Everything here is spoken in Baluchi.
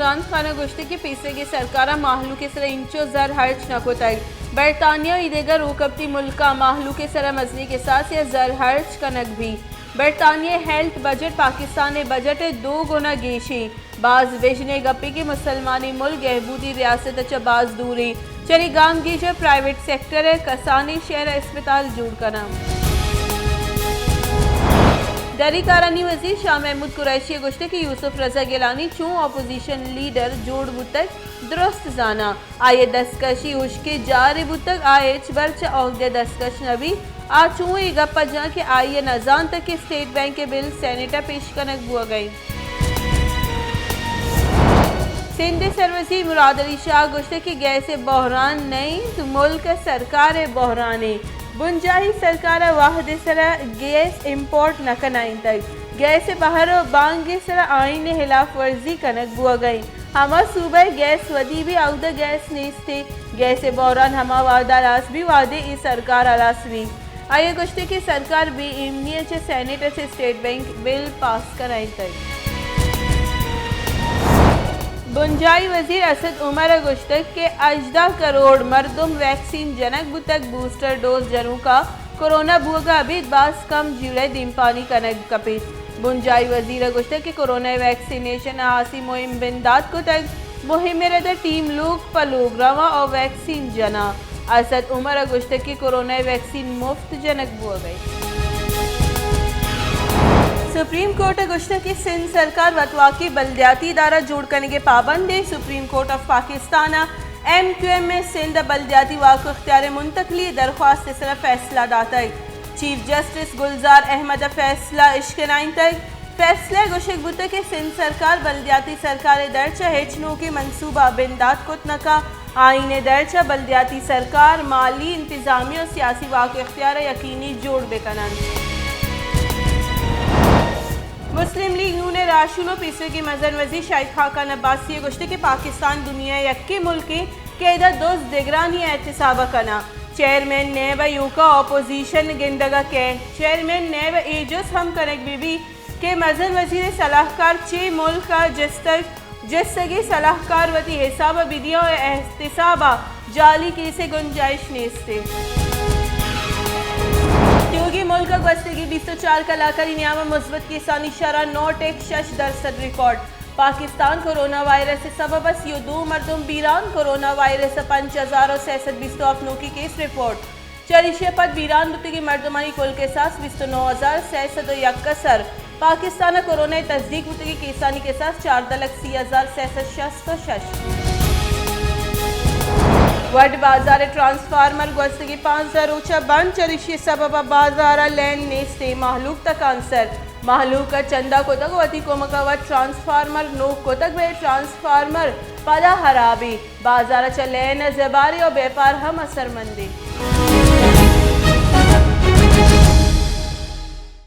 عمران خان ءَ گوشتگ کہ پیسریگیں سرکار ءَ مہلوک ءِ سرا انچو زر ہرچ نہ کتگ۔ برطانیہ ءُ ایدگہ روکپتی ملکاں مہلوک ءِ سرا مزنیں کساسے ءَ زر ہرچ کنگ بیت۔ برطانیہ ءِ ہیلتھ بجٹ پاکستان ءِ بجٹ ءِ دو گنا گیش ایں۔ باز بژن ءِ گپے کہ مسلمانیں ملک گہبودی ریاست ءَ چہ باز دور ایں۔ چرے گامگیج ءَ پرائیویٹ سیکٹر ءِ کسانیں شہر ءَ اسپتال جوڑ کناں۔ دری کارانی وزیر شاہ محمود قریشی ءَ گوشتگ کہ یوسف رضا گیلانی چوں اپوزیشن لیڈر جوڑ بوتگ، درست زاناں۔ آئی ءِ دستکشی ہشکیں جارے بوتگ، آ ہچبر چہ عہدہ ءَ دستکش نہ بیت۔ آ چوں اے گپ ءَ جاں کہ آئی ءَ نہ زانتگ کہ اسٹیٹ بینک ءِ بل سینیٹ ءَ پیش کنگ بوگ ءَ انت۔ سندھ ءِ سروزیر مراد علی شاہ ءَ گوشتگ کہ گیس ءِ بحران نہ انت، ملک ءِ سرکار ءِ بحران انت۔ بنجاہی سرکار ءَ وہد ءِ سرا گیس امپورٹ نہ کنائینتگ۔ گیس ءِ بہر ءُ بانگ ءِ سرا آئین ءِ ہلاف ورزی کنگ بوگ ءَ انت۔ ہما صوبہ ءَ گیس ودی بی، اود ءَ گیس نیست انت۔ گیس ءِ بحران ہما وہد ءَ ہلاس بی، وہدے اے سرکار ہلاس بی۔ آئی ءَ گوشتگ کہ سرکار بے ایمنی ءَ چہ سینیٹ ءَ چہ اسٹیٹ بینک بل پاس کنائینتگ۔ بنجاہی وزیر اسد عمر ءَ گوشتگ کہ ہژدہ کروڑ مردم ویکسین جنگ بوتگ، بوسٹر ڈوز جنوک ءَ کورونا بوگ ءَ ابید باز کم جیڑہ ءِ دیمپانی کنگ کپیت۔ بنجاہی وزیر ءَ گوشتگ کہ کورونا ویکسینیشن ءِ ہاسی مہم بندات کتگ، مہم ءِ رد ءَ ٹیم لوگ پہ لوگ رواں ءُ ویکسین جناں۔ اسد عمر ءَ گوشتگ کہ کورونا ویکسین مفت جنگ بوگ ءَ انت۔ سپریم کورٹ ءَ گوشتگ کہ سندھ سرکار وتواکی بلدیاتی ادارہ جوڑ کنگ ءِ پابند انت۔ سپریم کورٹ آف پاکستان ءَ ایم کیو ایم ءِ سندھ ءِ بلدیاتی واک ءُ اختیار ءِ منتقلی ءِ درخواست ءِ سرا فیصلہ داتگ۔ چیف جسٹس گلزار احمد ءَ فیصلہ اشکنائینتگ۔ فیصلہ ءَ گوشگ بوتگ کہ سندھ سرکار بلدیاتی سرکار ءِ در چہ ہچ نوکیں منصوبہ بندات کت نہ کنت۔ آئین ءِ در چہ بلدیاتی سرکار مالی، انتظامی ءُ سیاسی واک ءُ اختیار ءَ یقینی جوڑ بہ کن انت۔ مسلم لیگ نون ءِ راہشون ءُ پیسریگیں مزن وزیر شاہد خاقان عباسی ءَ گوشتگ کہ پاکستان دنیا ءِ یکیں ملکے کہ ادا دزد دگرانی ءَ احتساب ءَ کناں۔ چیئرمین نیب ءَ ایوکا اپوزیشن گندگ ءَ کئیت۔ چیئرمین نیب ءَ اے جست ہم کنگ بہ بیت کہ مزن وزیر ءِ سلاہکار چے ملک ءَ جستگ، جستگیں سلاہکار وتی حساب ءَ بدیاں ءُ احتساب ءَ جعلی کیسے گنجائش نیست انت۔ تیوگیں ملک ءَ گوستگیں بیست ءُ چار کلاکانی نیام ءَ مثبت کیسانی شرح نو ٹک شش درسد ریکارڈ۔ پاکستان، کورونا وائرس ءِ سبب ءَ سی ءُ دو مردم بیران، کورونا وائرس ءِ پنچ ہزار ءُ سئے سد بیست ءُ ہفت نوکیں کیس رپورٹ۔ چریشی ءَ پد بیران بوتگیں مردمانی کل کساس بیست ءُ نو ہزار سئے سد ءُ یک ءَ سر۔ پاکستان ءَ کورونا ءِ تصدیق بوتگیں کیسانی کساس چاردہ لکھ سی ہزار سئے سد شست ءُ شش۔ وڈ بازار ءِ ٹرانسفارمر گوستگیں پانزدہ روچ ءَ بند، چریشی ءِ سبب ءَ بازار ءَ لین نیست ایں، مہلوک تکانسر۔ مہلوک ءَ چندہ کتگ ءُ وتی کمک ءَ وت ٹرانسفارمر نوک کتگ، بلے ٹرانسفارمر پدا ہراب ایں۔ بازار ءَ چہ لین ءَ زبارے ءُ بیپار ہم اثرمند ایں۔